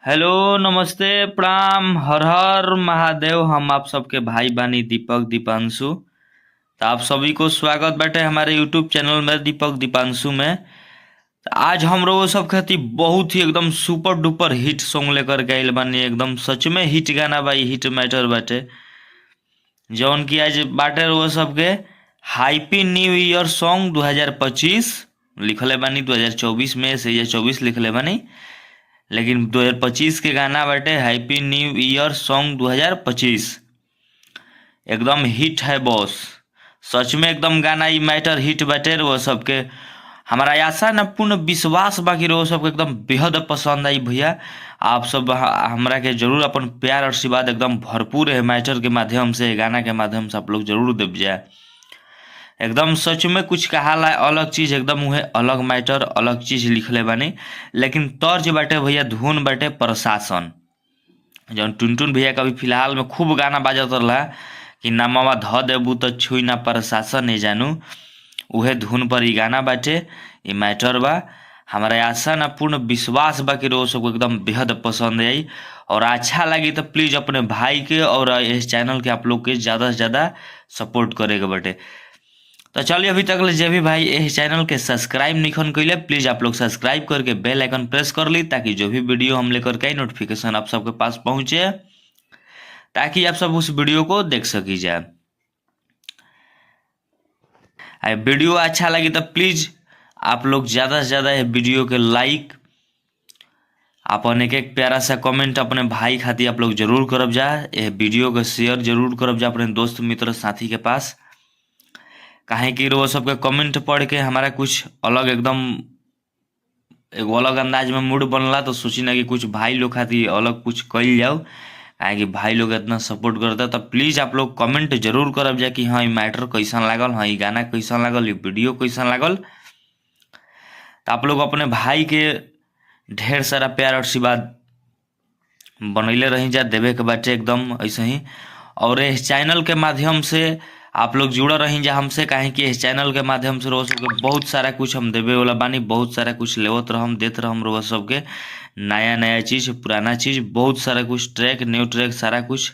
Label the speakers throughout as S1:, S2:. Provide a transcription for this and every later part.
S1: Hello, नमस्ते, प्रणाम, हर हर महादेव। हम आप सबके भाई बानी दीपक दीपांशु। तो आप सभी को स्वागत बाटे हमारे यूट्यूब चैनल में दीपक दीपांशु में। तो आज हम लोग सब खातिर बहुत ही एकदम सुपर डुपर हिट सॉन्ग लेकर के आइल बानी। एकदम सच में हिट गाना बा, हिट मैटर बाटे, जौन की आज बाटे वो सबके हैप्पी न्यू ईयर सॉन्ग 2025 लिखले बानी। 2024 में से 24 लिखले बानी, लेकिन 2025 के गाना बाटे हैप्पी न्यू ईयर सॉन्ग 2025। एकदम हिट है बॉस, सच में एकदम गाना ई मैटर हिट बाटे। वो सबके हमारा आशा न पूर्ण विश्वास बाकी रहो सबके एकदम बेहद पसंद आई। भैया, आप सब हमरा के जरूर अपन प्यार और आशीर्वाद एकदम भरपूर है मैटर के माध्यम से, गाना के माध्यम से आप लोग जरूर देव जाए। एकदम सच में कुछ कहाला अलग चीज, एकदम उहे अलग मैटर अलग चीज लिखले बानी, लेकिन तर्ज बाटे भैया, धुन बाटे प्रशासन, जौन टुनटुन भैया का अभी फिलहाल में खूब गाना बाजत रहा कि नमवा ध देबू तो छुई ना प्रशासन नहीं जानू, उहे धुन पर ई गाना बाटे, ई मैटर बा। हमारा आशा ना पूर्ण विश्वास बा कि रोज सबको एकदम बेहद पसंद आई और अच्छा लगी तो प्लीज़ अपने भाई के और इस चैनल के आप लोग के ज़्यादा से ज़्यादा सपोर्ट करे के बाटे। तो चलिए, अभी तक ले जे भी भाई इस चैनल के सब्सक्राइब नहीं कैले, प्लीज़ आप लोग सब्सक्राइब करके बेल आइकन प्रेस कर ली, ताकि जो भी वीडियो हम लेकर के आई, नोटिफिकेशन आप सबके पास पहुंचे, ताकि आप सब उस वीडियो को देख सकी जाए। आ वीडियो अच्छा लगी तो प्लीज़ आप लोग ज़्यादा से ज़्यादा वीडियो के लाइक, अपन एक एक प्यारा सा कमेंट अपने भाई खातिर आप लोग जरूर करब जा। ये वीडियो के शेयर जरूर करब जा अपने दोस्त मित्र साथी के पास, काहे कि रोज सबके कमेंट पढ़ के हमारा कुछ अलग एकदम एगो अलग अंदाज में मूड बनला, तो सोची ना कि कुछ भाई लोग खातिर अलग कुछ कइल जाओ, काहे कि भाई लोग इतना सपोर्ट करता। तो प्लीज़ आप लोग कमेंट जरूर करब जा कि हाँ, ई मैटर कैसन लागल, हाँ, ई गाना कैसन लागल, ई वीडियो कैसन लागल। तो आप लोग अपने भाई के ढेर सारा प्यार और आशीर्वाद बनैले रही जा, देवे के बाटे एकदम ऐसे ही। और इस चैनल के माध्यम से आप लोग जुड़ल रही जा हमसे, काहे कि इस चैनल के माध्यम से रोज सबके बहुत सारा कुछ हम देवे वाला बानी, बहुत सारा कुछ लेवत रहम, देत रहम रोज सबके नया नया चीज़, पुराना चीज़, बहुत सारा कुछ ट्रैक, न्यू ट्रैक, सारा कुछ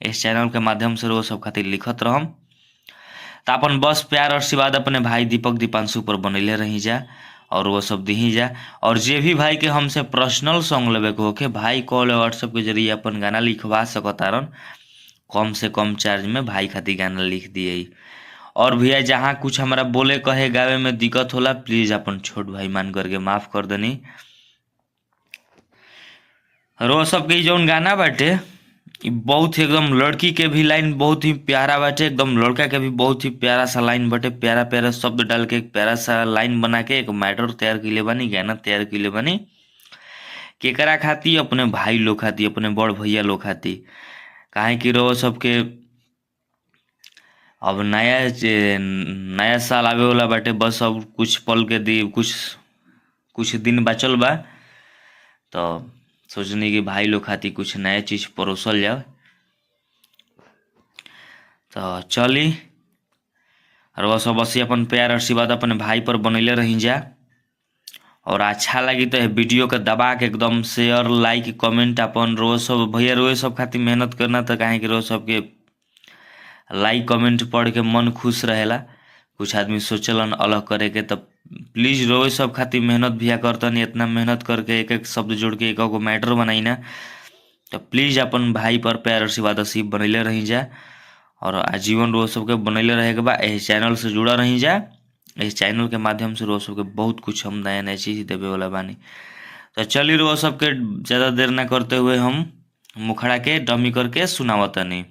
S1: इस चैनल के माध्यम से रोज सब खातिर लिखत रहम। तो अपन बस प्यार और आशीर्वाद अपने भाई दीपक दीपांशु पर बनैले रही जा और वो सब दही जा। और जे भी भाई के हमसे पर्सनल सॉन्ग लेवे के होखे, भाई कॉल या व्हाट्सएप के जरिए अपन गाना लिखवा सकतारन। कम से कम चार्ज में भाई खातिर गाना लिख दिए। और भैया, जहाँ कुछ हमारा बोले कहे गावे में दिक्कत होला, प्लीज़ अपन छोट भाई मान करके माफ़ कर देनी। रोज सबके जौन गाना बाटे, ई बहुत ही एकदम लड़की के भी लाइन बहुत ही प्यारा बाटे, एकदम लड़का के भी बहुत ही प्यारा सा लाइन बाटे। प्यारा प्यारा शब्द डाल के एक प्यारा सा लाइन बना के एक मैटर तैयार कइले बानी, गाना तैयार कइले बानी। केकरा खातिर? अपने भाई लोग खातिर, अपने बड़ भैया लोग खातिर, काहे कि रोज सबके अब नया साल आवे वाला बाटे। बस अब कुछ पल के दी कुछ कुछ दिन बचल बा, तो सोचनी कि भाई लोग खातिर कुछ नया चीज़ परोसल जाओ। तो चली, और वो सब बस अपन प्यार आशीर्वाद अपने भाई पर बनैले रही जा। और अच्छा लगी तो वीडियो के दबा के एकदम शेयर, लाइक, कमेंट अपन रोज सब भैया, रोज सब खातिर मेहनत करना, तो काहे कि रोज सबके लाइक कमेंट पढ़ के मन खुश रहेला। कुछ आदमी सोचलन अलग करे के, तो प्लीज़ रोज सब खातिर मेहनत भैया करतनी, इतना मेहनत करके एक एक शब्द जोड़ के एक एगो मैटर बनाई ना, तो प्लीज़ अपन भाई पर प्यार आशीर्वाद असीब बनैले रही जा और आजीवन रोज सबके बनैले रहे के बा। इस चैनल से जुड़ा रही जा, इस चैनल के माध्यम से रोज सबके बहुत कुछ हम नया नया चीज़ देवे वाला बानी। तो चलिए, रोज सबके ज़्यादा देर ना करते हुए हम मुखड़ा के डमी करके सुनावतनी।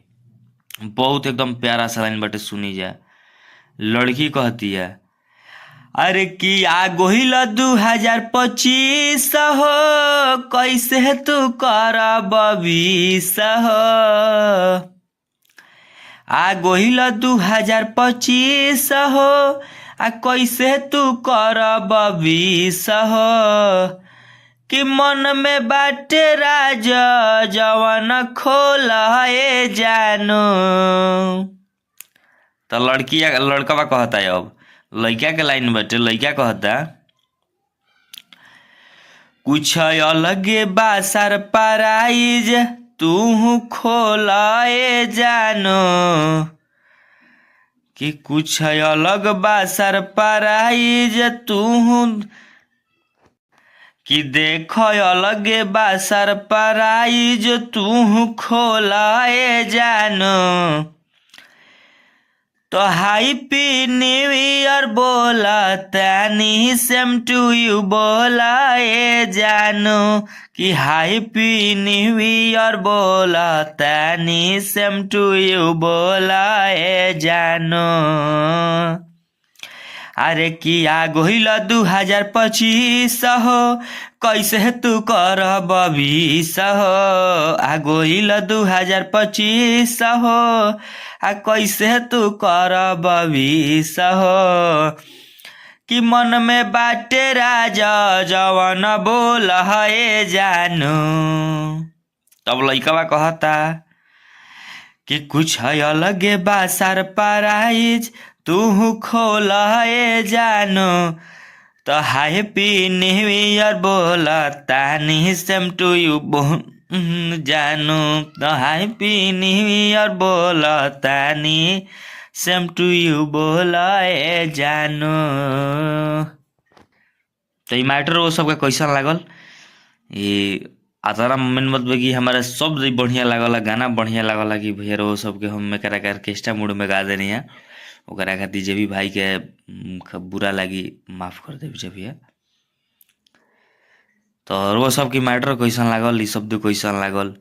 S1: बहुत एकदम प्यारा सा लाइन बाटे, सुनी जा। लड़की कहती है, अरे कि आ गोहिल 2025 हो, कैसे तू करब बीस हो? आ गोहिल 2025 हो, आ कैसे तू करब बीस हो? कि मन में बाटे राज जवन खोल ए जानू। तो लड़की लड़कवा कहता है, अब लड़का के लाइन बाटे, लड़का कहता, कुछ अलगे बा सरप्राइज तू खोलाए जानो, कि कुछ अलग बा सरप्राइज तू, कि देख अलगे बा सरप्राइज तू खोलाए जानो। तो हैप्पी न्यू ईयर बोला तानी, सेम टू you बोला ए जानो, कि हैप्पी न्यू ईयर बोला तानी, सेम टू you बोला ए जानो। अरे किया गोहिल 2025 हो, कैसे तू कर बीस हो, आ गोहिल 2025 हो, आ कैसे तू कर बीस हो, कि मन में बाटे राजा जवन बोल है जानू। तब लइकवा कहता कि कुछ अलगे बा सरप्राइज तू खोल ए जानो, तो हैप्पी न्यू ईयर बोला तानी, सेम टू you जानू, तो हैप्पी न्यू ईयर बोला तानी, सेम टू you बोला ए जानू। तो ये मैटर वो सबके कैसन लागल, ये आतारा मेन मतलब कि हमारा शब्द बढ़िया लागल, गाना बढ़िया लागल कि भैया वो सबके हम एकरा के ऑर्केस्ट्रा मूड में गा देनी है। ओकरा खातिर जे भी भाई के बुरा लगी माफ़ कर देव जे भैया। तो वो सबके मैटर कैसन लागल, ई शब्द कैसन लागल,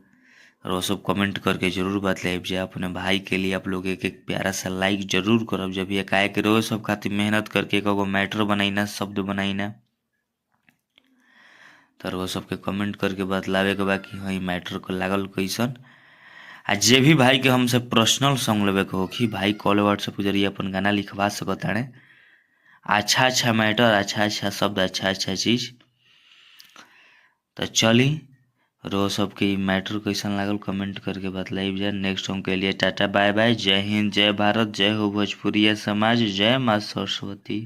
S1: और वो सब कमेंट करके जरूर बतलाइब जे। अपने भाई के लिए आप लोग एक एक प्यारा सा लाइक जरूर करब जब भैया, काहे कि रोज सब खातिर मेहनत करके एक एगो मैटर बनाईना, शब्द बनाईना। तो वो सबके कमेंट करके बतलावे के बा कि हाँ ई मैटर को लागल कैसन। आ जे भी भाई के हमसे पर्सनल सॉन्ग लेवे के होखी, भाई कॉल व्हाट्सएप के जरिए अपन गाना लिखवा सकताड़े। अच्छा अच्छा मैटर, अच्छा अच्छा शब्द, अच्छा अच्छा चीज़। तो चली रो सबके मैटर कैसन लागल कमेंट करके बतलाइब जा। नेक्स्ट सॉन्ग के लिए टाटा बाय बाय, जय हिंद, जय भारत, जय हो भोजपुरिया समाज, जय माँ सरस्वती।